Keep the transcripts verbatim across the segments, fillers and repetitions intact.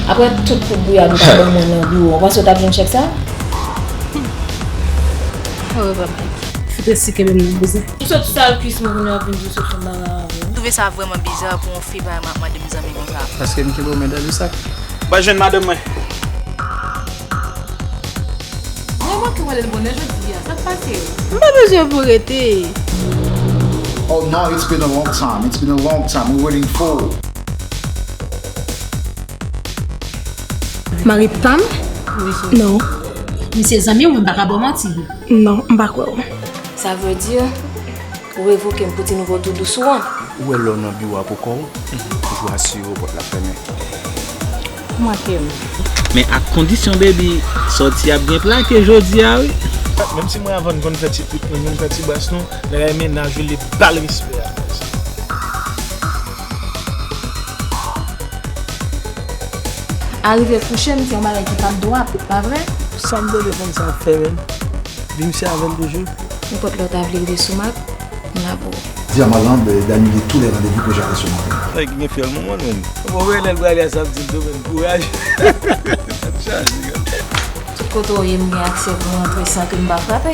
Apre tout kout bouyad ou t ap ban mwen nan biwo, ou panse w t ap jwenn chèk sa? Orevwa, Mike. Fout esi kenbe m nan bouzen. Ou sot sal kwis mwen kounye a w ap vin di w sot fè bagay avè m. M twouve sa vrèman biza pou yon fi pa renmen ap mande m zanmi konsa. Paske m kenbe w men dan de sak. M pa jwenn madanm mwen. Mwen manke wè l bonè jodi a, sa k pase? M pa bezwen pou rete. Oh no, it's been a long time. It's been a long time. We're waiting for. Mari pa m? Non. Misye zanmi w, m pa ka ba w manti. Non, m pa kwè w. Sa vle di, ou revoke m pou ti nouvo tou dous ou an. Ou wè lè w nan biwo a pou kò w, toujou asire w pòt la fèmen. Manke m. Men ak kondisyon, baby, sòti ap gen plake jodi a, wi. Menm si mwen avè w n konn fè ti pit nou, nou fè ti bas nou, lè mennaj ou li ba l respè a. Arive kouche m, se yon bagay ki p ap dwat, pa vre? Sa m tande fanm sa ap fè menm? Vin se avè l toujou? Nenpòt lè w ta vle rive sou Mak, m la pou ou. Di a Marlande d'annuler tous les rendez-vous que j'avais sur mon planning. Nèg gen fyèl manman l menm. Bon, men lè l prale a, sa ap di l tou menm. Kouraj. Tèt chaje, gade. Tout kote w ye, m gen aksè pou m rantre san ke m pa frape.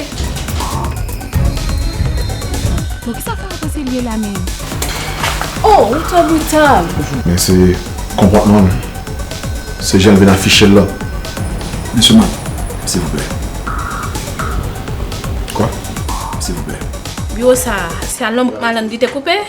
Bon, kisa Farah panse l ye la menm? Oh, ou twò brital! Men se konpòtman l. Se jan l vin afiche l la. Mesye Mak, silvouplè. Kwa? Silvouplè. Biwo sa a, se a lonb malann li te koupe?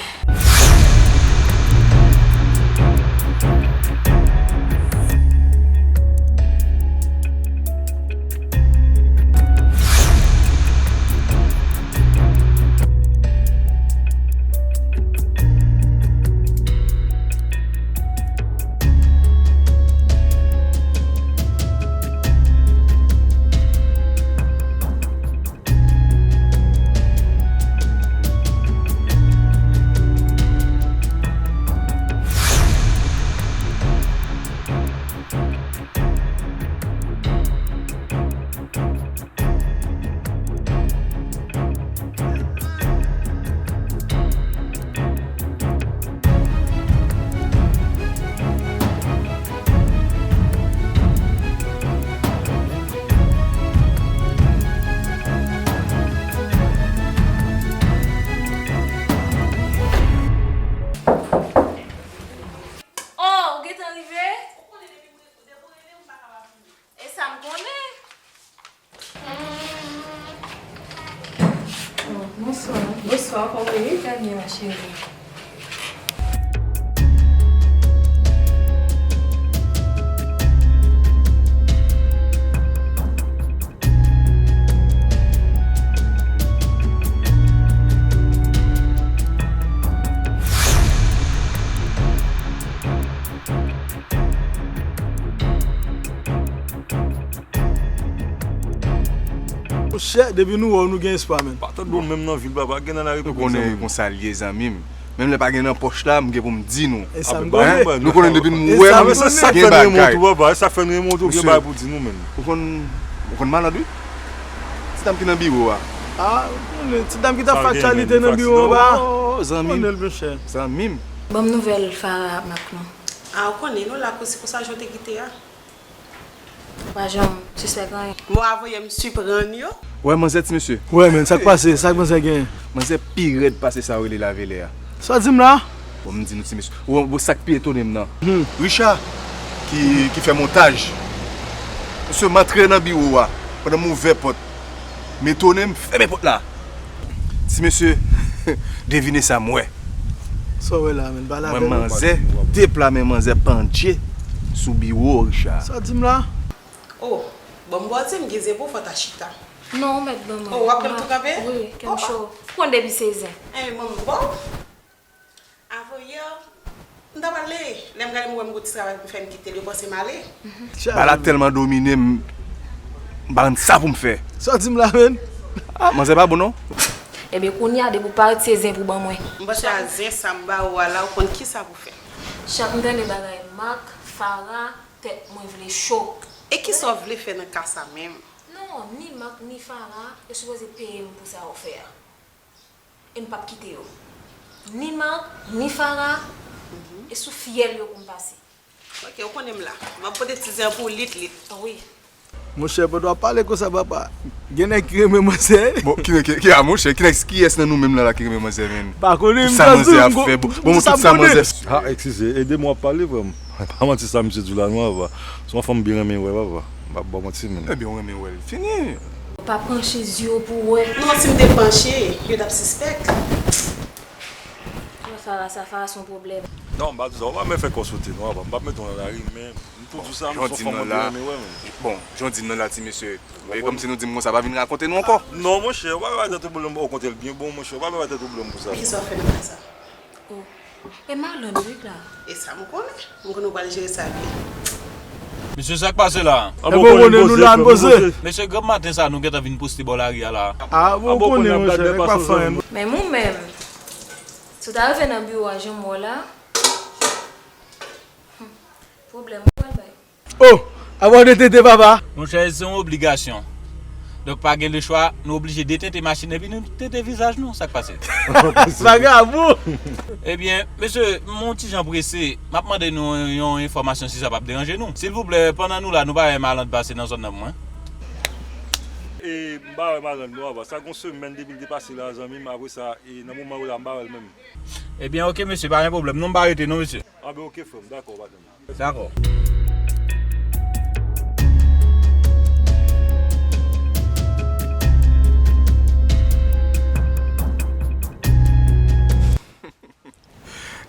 Oh, ou gentan rive? E sa m konnen. Oh, bonswa. Bonswa, kòman w ye? Trè byen, ma chérie. Monchè, depi nou wè w, nou gen espwa, menn. Pa tande w menm nan vil, papa, gen nan lari. Nou konnen konsa l ye, zanmi m. Menm lè pa gen nan pòch la, m gen pou m di nou. E sa m konnen. Nou konnen depi nou wè m, gen bagay. Sa k fè n remonte w, papa, sa k fè n remonte w, gen bagay pou di nou, menn. Ou konn, ou konn Maland, wi? Ti dam ki nan biwo a. Ah, ou konnen, ti dam ki t ap fè aktyalite nan biwo anba. Oh, zanmi m. Zanmi m. Ban m nouvèl Farah ak Mak non. Ah, ou konnen, nou la, se konsa jan w te kite a. Ou pa janm sispèk anyen. Mo a voye m siprann yo. Wè manzè ti mesye. Wè, men, sa k pase? Sa k manzè genyen? Manzè pi rèd pase sa yo rele lavelè a. Sa w di m la? Bon, m di nou ti mesye. Ou, ou sa k pi etone m nan. Hmm. Richard, ki, ki fè montaj. Mesye, m antre nan biwo a pandan m ouvè pòt. M etone, m fèmen pòt la. Ti mesye, devine sa m wè. Sa w wè la, menn? Pale avè m. M wè manzè, de pla men manzè pandye sou biwo Richard. Sa w di m la? Oh, bon, m bò di m gen zen pou fò ta chita. Non, ou mèt ban mwen. Oh, w ap pran m tou kanpe? Wi, kè m cho. Ou konn depi se zen. Eh, manman, bon. Avanyè, m t ap ale. Lè m gade m wè m gon ti travay pou m fè, m kite l, yo panse m ale. Bal la tèlman domine m, m pa konn sa pou m fè. Sa w di m la, menn? Ah, manzè pa bon non. Ebyen, kounye a, depi w parèt, se zen pou ban mwen. M panse a zen sa m ba ou a la, ou konn kisa pou fè. Chak m tande bagay Mak, Farah, tèt mwen vle cho. E kisa w vle fè nan ka sa menm? Non, ni Mak, ni Farah, yo sipoze peye m pou sa yo fè a. E m p ap kite yo. Ni Mak, ni Farah, e sou fyèl yo pou m pase. Ok, ou konnen m la. M ap pote ti zen an pou ou lit lit. Wi. Monchè, pandan w ap pale konsa, papa, gen nèg ki renmen manzè. Bon, ki, ki, ki, a, monchè, ki nèg, kiyès nan nou menm la, la ki renmen manzè, menn? Pa konnen, tout sa manzè ap fè, bon, bon, tout sa manzè. Ah, eskize, ede m w ap pale, frè m. Pa manti sa misye di w la, non, papa. Se yon fanm byen renmen wè, papa. M pa ba w manti, menn. Ebyen, w renmen wè l. Fini. Pa panche zye w pou w wè. Non, si m te panche, yo t ap sispèk. Fara sa, Fara se yon pwoblèm. Non, m pa di sa. Ou pa menm fè kò sote, non, papa. M p ap mete w nan lari, men m tou di w sa, m se yon fanm mwen byen renmen wè, menn. Bon, jan w di m nan la, ti mesye, e kòmsi nou di m konsa, pa vin rakonte nou ankò. Non, monchè, ou pa bay tèt ou pwoblèm, okontrè, l byen bon, monchè, ou pa bay tèt ou pwoblèm pou sa. Kisa w fè nan kay sa? Oh. E Marlon, wi, Clara. E sa m konnen. M konnen w pral jere sa byen. Mesye, sa k pase la? Ebyen, nou la, n poze. Mesye, granm maten sa, nou gentan vin poste bò lari a la. Ah, bon, ou konnen, monchè, nèg pa fè anyen. Men ou menm, si w ta rive nan biwo a jan m wè w la, hmm, pwoblèm ou pral bay. Oh! Apa w detente, papa? Monchè, se yon obligasyon. Donk, pa gen lechwa, nou oblije detente machin epi nou tente vizaj nou. Sa k pase? Vagabon! Ebyen, mesye, m yon ti jan prese. M ap mande nou yon enfòmasyon si sa p ap deranje nou. Silvouplè, pandan nou la, nou pa wè Marlande pase nan zòn nan pou mwen? E, m pa wè Marlande non, papa. Sa gon semèn depi l te pase la, zanmi m. Apre sa, e, nan moman yo la, m pa wè l menm. Ebyen, oke, mesye, pa gen pwoblèm. Non, m pa rete non, mesye. Anben, oke, frè m. Dakò, pa gen. Dakò.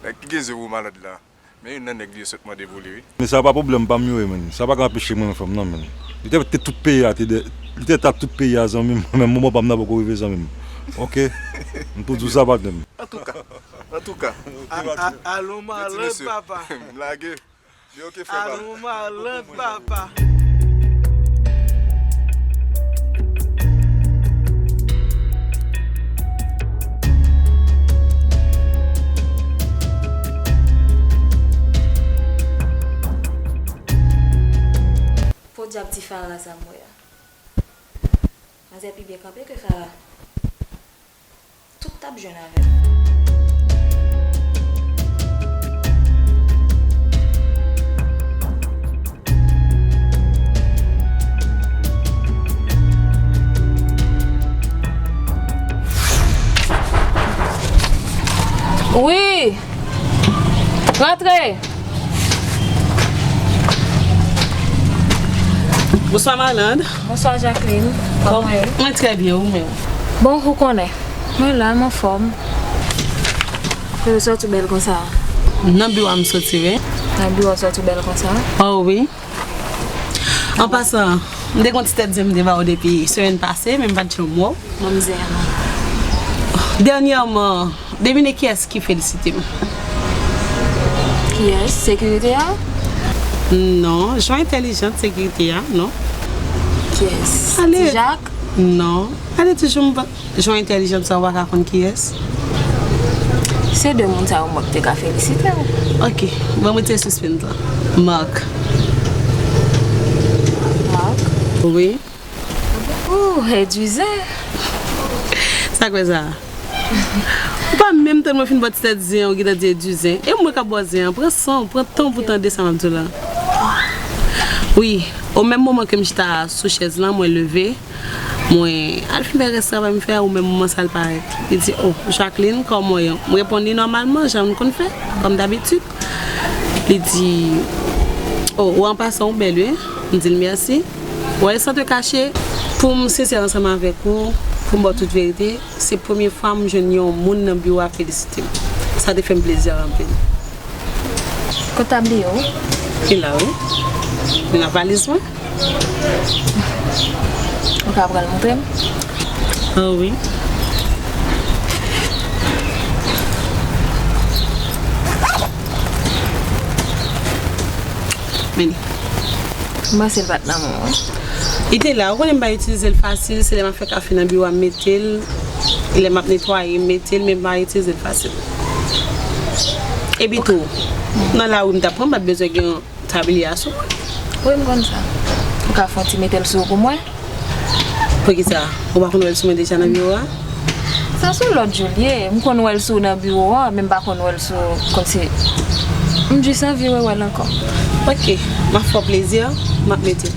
Nèg ki gen zye pou malad la. Men youn nan nèg li yo sot mande pou li, wi. Men sa pa pwoblèm pa m yo ye, menn. Sa pa ka anpeche mwen wè fanm nan, menn. Li te, te tout peyi a, te de, li te ta tout peyi a, zanmi m. Menm moman pa m nan poko rive, zanmi m. Oke? M tou di w sa, patnè m. Antouka, antouka. A, a, alon malad, papa. M lage. Li oke, frè pa m. Alon malad, papa. Podyab ti Fara sa m wè a. Manzè pi byen kanpe ke Fara. Tout t ap jwenn avè l. Wi! Rantre! Bonswa, Marlande. Bonswa, Jacqueline. Kòman w ye? Mwen trè byen, ou menm? Bon, ou konnen. Mwen la, m anfòm. Kote w soti bèl konsa? Nan biwo a m soti, wi. Nan biwo w soti bèl konsa? Oh, wi. An pasan, m te gon ti tèt zen m te ba w depi semèn pase, men m pa t janm wè w. Manmzè a non. Dènyèman, devine kiyès ki felisite m. Kiyès? Sekirite a? Non, Jan Entèlijant, sekirite a, non. Kiyès? Ale. Ti Jak? Non. Ale toujou m pa, Jan Entèlijant sa, ou pa ka konn kiyès? Se de moun sa yo mwen te ka felisite w. Ok, bon, mwen te sispann tan. Marc. Marc? Wi. Ooh, Edwizen. Sa k fè sa? Ou pa menm tann mwen fin ba w ti tèt zen an, ou gentan di Edwizen. E mwen k ap ba w zen an, pran san w, pran tan w pou w tande sa m ap di w la. Wi, o menm moman ke m chita sou chèz lan, mwen leve, mwen al fin fè rès travay m fè a, o menm moman sa l parèt. Li di, "Oh, Jacqueline, kòman w ye?" M reponn li nòmalman, jan m konn fè, kòm dabitid. Li di, "Oh, ou an pasan, ou bèl, wi." M di l, "Mèsi." Wè, san te kache, pou m sensè ansanm avèk ou, pou m ba w tout verite, se premye fwa m jwenn yon moun nan biwo a felisite m. Sa te fè m plezi anpil. Kot tab li yo? Li la, wi. Li nan valiz mwen. Ou ka pran l montre m? Ah, wi. Men li. M panse l pa t nan men w, wi. Li te la, ou konnen m pa itilize l fasil, se lè m ap fè kafe nan biwo a m mete l, lè m ap netwaye m mete l, men m pa itilize l fasil. Epi tou, nan lari m t ap pran, m pa t bezwen gen tabliye a sou mwen. Wi, m konn sa. Ou ka fè yon ti mete l sou pou mwen? Poukisa? Ou pa konn wè l sou mwen deja nan biwo a? Sa se lòt jou l ye. M konn wè l sou nan biwo a, men m pa konn wè l sou kòmsi. M jis anvi rewè l ankò. Ok, m ap fè w plezi, m ap mete.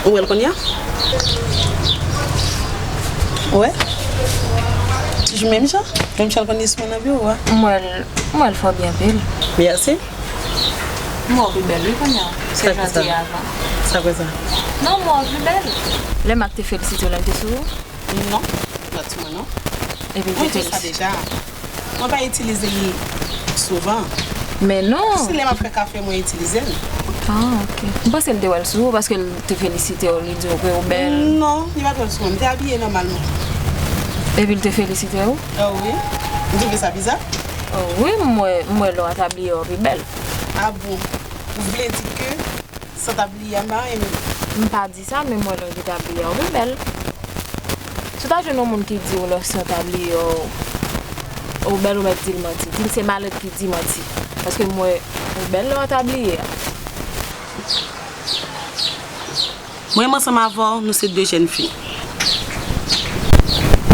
Ou wè l kounye a? Ou wè? Toujou menm jan? Menm jan l konn li sou mwen nan biwo a. M wè l, m wè l fò byen anpil. Mèsi. M wè w pi bèl, wi, kounye a. Se jan w te ye avan. Sa vre sa? Non, m wè w pi bèl. Lè Mak te felisite w la, l te sou ou? Non, li pa t sou mwen, non. Epi l te felisite. Mwen di sa deja. Mwen pa itilize li souvan. Men non. Si lè m ap fè kafe, mwen itilize l. Ah, ok. M panse l te wè l sou ou paske l te felisite w, li di w ke ou bèl. Non, li pa t wè l sou mwen. M te abiye nòmalman. Epi l te felisite w? Ah wi. M twouve sa biza. Oh, wi, m wè, m wè lè w a tabliye w pi bèl. Ah bon? Ou vle di ke san tabliye a, m pa renmen. M pa di sa, men m wè lè w gen tabliye a, ou pi bèl. Si w ta jwenn yon moun ki di w lè w san tabliye a, ou bèl, ou mèt di l manti. Di l se malèt ki di manti. Paske m wè ou bèl lè w an tabliye a. Mwen menm ansanm avè w, nou se de jèn fi.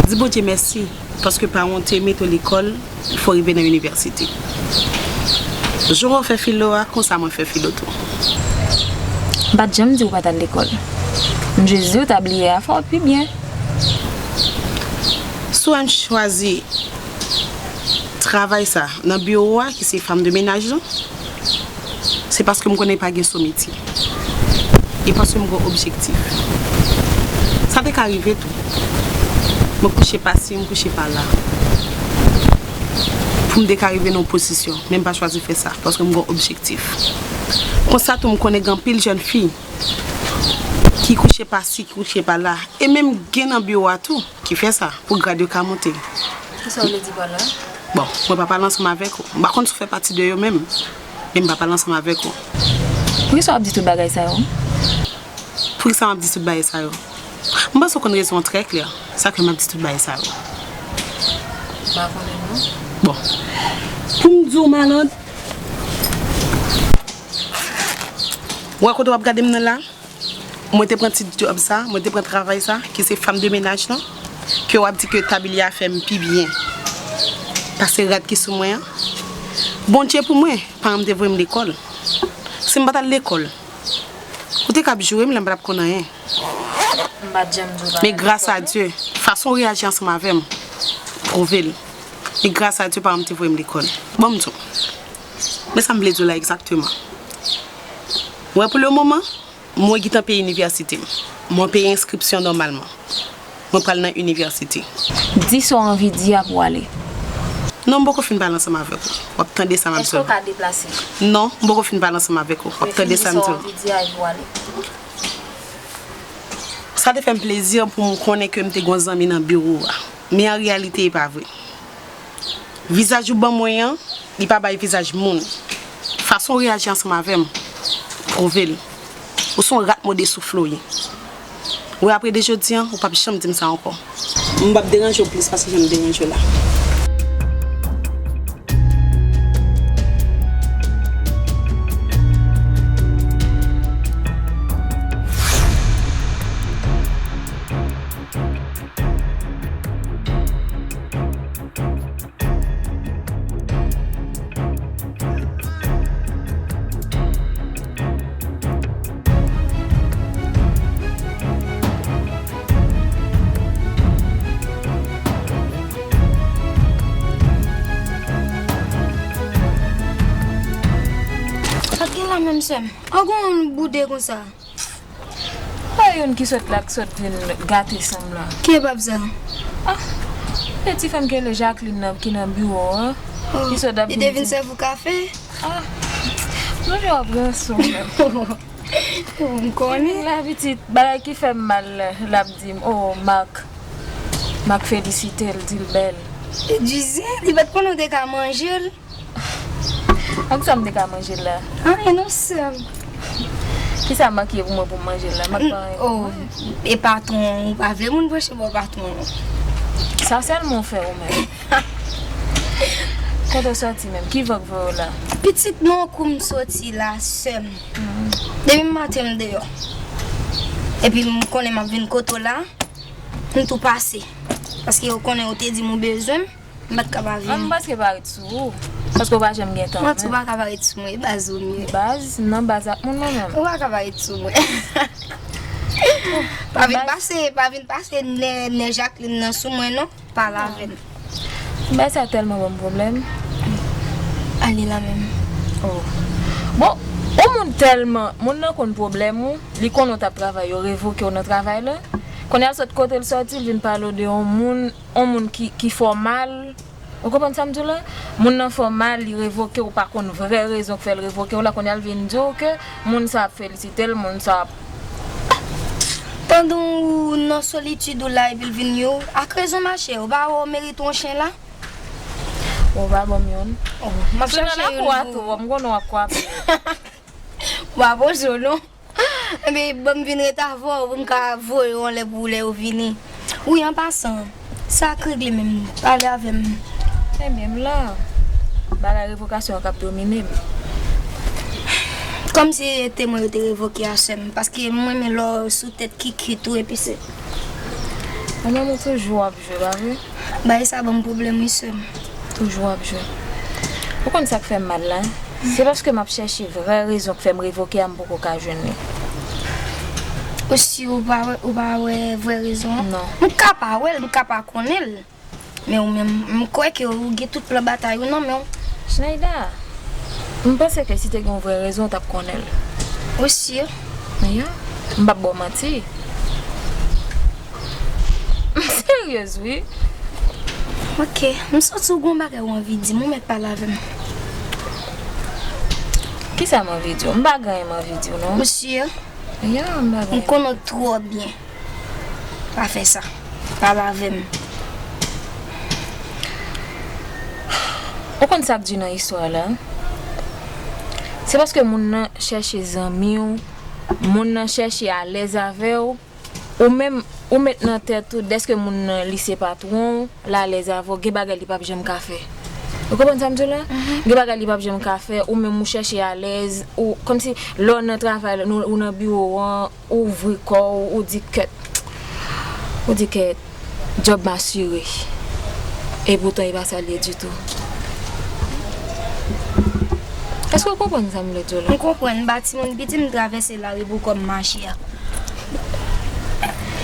Di Bondye mèsi, paske paran w te mete w lekòl, fò w rive nan inivèsite. Jan w fè filo a, konsa mwen fè filo tou. M pa t janm di w pa t al lekòl. M jis di w tabliye a fè w pi byen. Si w wè m chwazi travay sa nan biwo a, ki se fanm de menaj lan, se paske m konnen pa gen sou metye. E paske m gen objektif. Sa te ka rive tou. Mwen kouche pa si, m kouche pa la. Pou m te ka rive nan yon pozisyon. Men m pa chwazi fè sa, paske m gen objektif. Konsa tou, m konnen gen anpil jèn fi ki kouche pa si, ki kouche pa la. E menm gen nan biwo a tou ki fè sa, pou grad yo ka monte. Kisa w vle di pa la? Bon, mwen pa pale ansanm avèk ou. M pa konn si w fè pati de yo menm. Men m pa pale ansanm avèk ou. Poukisa w ap di tout bagay sa yo? Poukisa m ap di tout bagay sa yo? M panse w konn rezon an trè klè. Sa fè m ap di tout bagay sa yo. M pa konnen non. Bon. Pou m di w, Maland, ou wè kote w ap gade m nan la? Mwen te pran ti djòb sa, mwen te pran travay sa, ki se fanm de menaj lan, ke w ap di ke tabliye a fè m pi byen pase rad ki sou mwen an. Bondye pou mwen, paran m te voye m lekòl. Si m pa t al lekòl, ou te ka ap joure m la, m pa t ap konn anyen. M pa t janm di w pa t al lekòl. Men gras a Dye, fason w reyaji ansanm avè m, pwouve l. Men gras a Dye, paran m te voye m lekòl. Bon, m di w. Men sa m vle di w la egzakteman. Ou wè, pou le moman, mwen gentan peye inivèsite m. Mwen peye enskripsyon nòmalman. Mwen pral nan inivèsite. Di sa w anvi di a pou w ale. Non, m poko fin pale ansanm avèk ou. W ap tande sa m ap di w. Èske w ka deplase? Non, m poko fin pale ansanm avèk ou. W ap tande sa m di w. Refini sa w anvi di a epi w ale. Sa te fè m plezi pou m konnen ke m te gen yon zanmi nan biwo a. Men an reyalite, e pa vre. Vizaj ou ban mwen an, li pa bay vizaj moun. Fason w reyaji ansanm avè m, pwouve l. Ou se yon rat mode soufle w ye. Ou wè, apre de jodi an, ou p ap janm di m sa ankò. M p ap deranje w plis pase jan m deranje w la. Sa k gen la menm, sè m? An gon boude konsa. Pa youn ki sot la, k sot vin gate san m la. Ki epòp sa? Ah, e ti fanm ki rele Jacqueline nan, ki nan biwo an. Oh, ki sot ap vin di. Li te vin sèvi w kafe? Ah, nou jwe ap ranson. M konnen. La pitit, bagay ki fè m mal la, l ap di m, oh, Marc. Marc felisite l, di l bèl. E di zen, li pa t konnen w te ka manje l. Ak sa m te ka manje l la? Anyen non, sè m. Kisa Marc ye pou mwen pou m manje l la? Marc pa anyen pou mwen. Oh, e patwon, ou pa vle moun pwoche bò patwon non. Sa sèlman w fè ou menm. Kote w sòti menm? Ki van k voye w la? Pitit, nan yon kou m soti la, sè m. Depi maten m deyò. Epi m konnen m ap vin kote w la, m tou pase. Paske ou konnen ou te di m ou bezwen m, m pa t ka pa vini. An, m prèske pa ret sou ou. Paske w pa janm gen tan. Mwen tou pa ka pa ret sou mwen, e baz ou m ye. Baz? Nan baz ak moun mwen menm. Ou pa ka pa ret sou mwen. Pa vin pase, pa vin pase nè, nè Jacqueline nan sou mwen non. Pale avè m. Bagay sa tèlman ban m pwoblèm. Ale la menm. Oh. Bon, yon moun tèlman, moun nan konn pwoblèm ou, li konnen w t ap travay, yo revoke w nan travay la. Kounye a l sot kote l sòti, l vin pale w de yon moun, yon moun ki, ki fè w mal. Ou konprann sa m di w la? Moun nan fè w mal, li revoke w, ou pa konn vrè rezon k fè l revoke w la. Kounye a l vin di w ke moun sa ap felisite l, moun sa ap Pandan w nan solitid ou la epi l vin yo, ak rezon machè, ou pa wè w merite yon chen la? Ou pa ban m youn. Oh, m ap chache youn pou ou. Sou nan lakou a tou, m konnen w ap kwape. W pa poze w non. Ebyen, ban m vin ret avè w pou m ka voye w anlè pou lè w vini. Wi, an pasan, sa k regle menm? Pale avè m. Ebyen, m la. Bagay revokasyon an k ap domine m. Kòmsi e temwen yo te revoke a, sè m, paske m renmen lè w sou tèt kikit ou epi se. Ou menm ou toujou ap jwe, pa vre? Bagay sa ban m pwoblèm wi, sè m. Toujou ap jwe. Ou konn sa k fè m mal la? Se paske m ap chèche vrè rezon k fè m revoke a, m poko ka jwenn li. Ou si ou pa wè, ou pa wè vrè rezon an? Non. M ka pa wè l, m ka pa konnen l. Men ou menm, m kwè ke ou gen tout plan batay ou nan men w. Schneider, m panse ke si te gen yon vrè rezon, w t ap konnen l. Ou si? Ya, m p ap ba w manti. M seryez, wi. Ok, m santi w gen yon bagay ou anvi di m, ou mèt pale avè m. Kisa m anvi di w? M pa gen anyen m anvi di w, non. Ou si? Ya, m pa gen. M konnen w twò byen. Pa fè sa. Pale avè m. Ou konn sa k di nan istwa la? Se paske moun nan chèche zanmi w, moun nan chèche alèz avè w, ou menm, ou met nan tèt ou, dèske moun nan li se patwon w, l alèz avè w, gen bagay li p ap janm ka fè. Ou konprann sa m di w la? Gen bagay li p ap janm ka fè, ou menm ou chèche alèz, ou, kòmsi lè w nan travay la, nou, ou nan biwo an, ou ouvri kò w, ou di kèt, ou di kèt, djòb m asire. Epoutan, e pa sa l ye ditou. Èske w konprann sa m vle di w la? M konprann, m pa timoun piti, m travèse lari pou kò m mache a.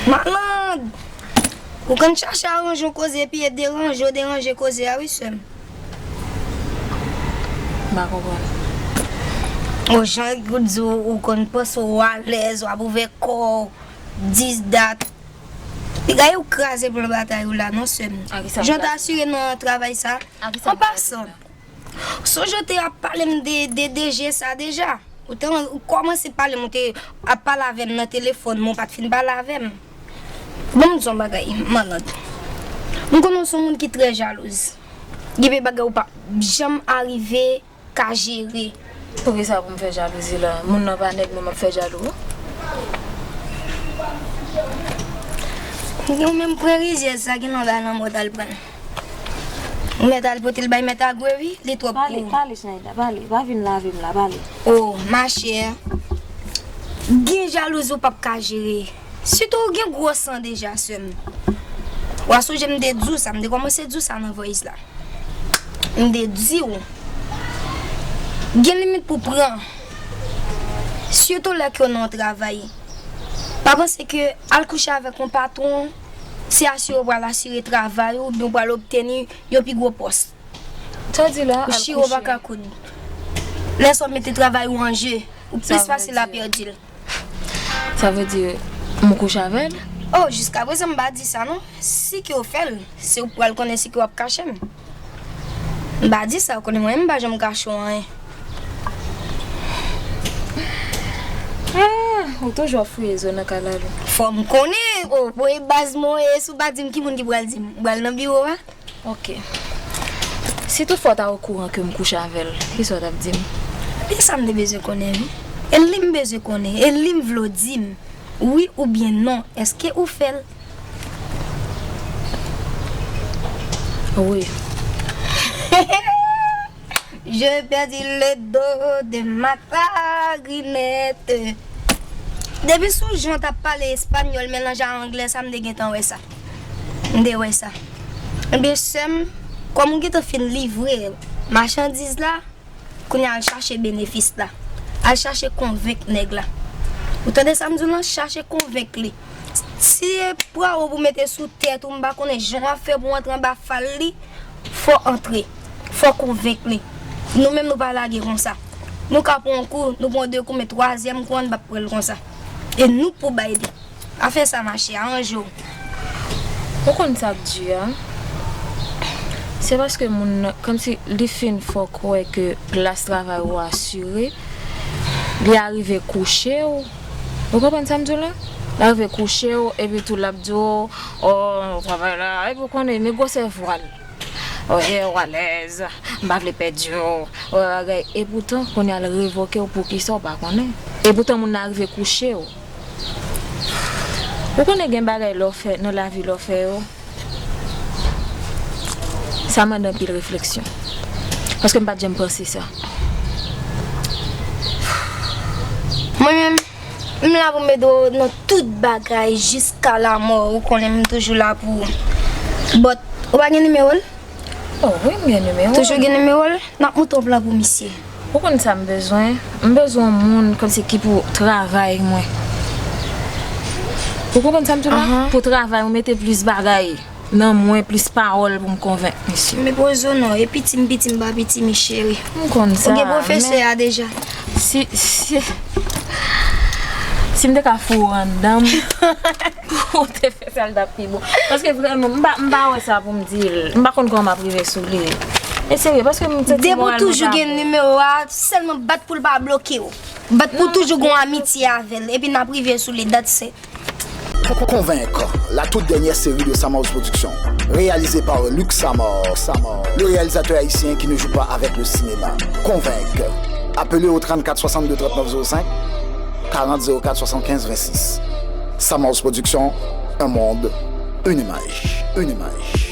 Maland! Ou konn chache aranje yon koze epi e deranje w deranje koze a wi, sè m. M pa konprann. O jan ou di w, ou konn panse w alèz, w ap ouvè kò w, dis dat. Piga ou kraze plan batay ou la, non, sè m. Jan w te asire nan travay sa. An pasan, sonje w te ap pale m de, de D G sa deja. Ou te, ou kòmanse pale m, ou te ap pale avè m nan telefòn, men w pa t fin pale avè m. Bon, m di w yon bagay, Maland. M konnen w se yon moun ki trè jalouz. Gen de bagay ou pa janm arive ka jere. Poukisa pou m fè jalouzi la? Moun nan pa nèg mwen, m ap fè jalou? Ou menm pran rizyèz sa, gen nan bay lanmò t al pran l. Ou mèt al pote l bay mèt Agwe wi, li twòp pou ou. Pale, pale, Schneider, pale. Pa vin lave m la, pale. O, machè. Gen jalouzi ou p ap ka jere. Sitou ou gen gwo san deja, sè m. W a sonje m te di w sa, m te kòmanse di w sa nan voice la. M te di w, gen limit pou pran. Sitou lè ke w nan yon travay. Pa panse ke al kouche avèk yon patwon, se asire w pral asire travay ou, oubyen w pral obteni yon pi gwo pòs. Sa w di la, al kouche. Ou chire w pa ka koud. Lè sa w mete travay ou an je, ou plis fasil a pèdi l. Sa vle di, m kouche avè l? O, jiskaprezan m pa di sa non. Si ke w fè l, se ou k pral konnen si ke w ap kache m. M pa di sa, ou konnen mwen menm m pa janm kache w anyen. Ah, ou toujou ap fouye zo nan kalalou. Fò m konnen, o, bon, e baz mwen, e si w pa di m, ki moun ki pral di m? M pral nan biwo a? Ok. Si toutfwa w ta okouran ke m kouche avè l, kisa w t ap di m? E sa m te bezwen konnen, wi. E li m bezwen konnen. E li m vle w di m, wi oubyen non, èske ou fè l? Wi. Je perdis le dos de ma clarinette. Depi sou jan w t ap pale espanyòl melanje a anglè sa, m te gentan wè sa. M te wè sa. Ebyen, sè m, kòm ou gentan fin livre machandiz la, kounye a al chache benefis la. Al chache konvenk nèg la. Ou tande sa m di w lan? Chache konvenk li. Si e pwa ou pou mete sou tèt ou, m pa konnen jan w ap fè pou antre anba fal li, fò antre. Fò konvenk li. Nou menm nou pa lage konsa. Nou ka pran yon kou, nou pran de kou, men twazyèm kou an n p ap pran l konsa. E nou pou bay li. Afè sa mache, aranje w. Ou konn sa k di a? Se paske moun nan, kòmsi li fin fè w kwè ke plas travay ou asire, li arive kouche w. Ou konprann sa m di w la? Li arive kouche w, epi tou l ap di w, o, travay la, epi ou konnen, men gwosè vwa l. O, e, ou alèz, m pa vle pèdi w, o, bagay. Epoutan, kounye a l revoke w poukisa w pa konnen. Epoutan, moun nan arive kouche w. Ou konnen gen bagay lè w fè nan lavi lè w fè yo. Sa mande anpil refleksyon. Paske m pa t janm panse sa. Mwen menm, m la pou m ede w nan tout bagay jiska lamò. Ou konnen m toujou la pou ou. But, ou pa gen nimewo l? O wi, m gen nimewo l. Toujou gen nimewo l? N ap monte yon plan pou misye. Ou konn sa m bezwen? M bezwen yon moun kòmsi ki pou travay mwen. Ou konprann sa m di w la? Pou travay mwen, mete plis bagay nan mwen, plis pawòl pou m konvenk misye. Men pozo non, e piti m piti m pa piti mi cheri. M konn sa. Ou gen pwofesè a deja. Si, si, si m te ka foure anndan m pou w te fè sa, l t ap pi bon. Paske vrèman, m pa, m pa wè sa pou m di l. M pa konn kòman m ap rive sou li. E serye, paske m santi moral mwen pa bon. Depi w toujou gen nimewo a, sèlman bat pou l pa bloke w. Bat pou w toujou gen yon amitye avè l. Epi n ap rive sou li, that's it. Convaincre, la toute dernière série de Samao's Production, réalisée par Luc Samar, Samar, le réalisateur haïtien qui ne joue pas avec le cinéma. Convaincre. Appelez au trente-quatre soixante-deux trente-neuf zéro cinq, quarante zéro quatre soixante-quinze vingt-six. Samao's Production, un monde, une image, une image.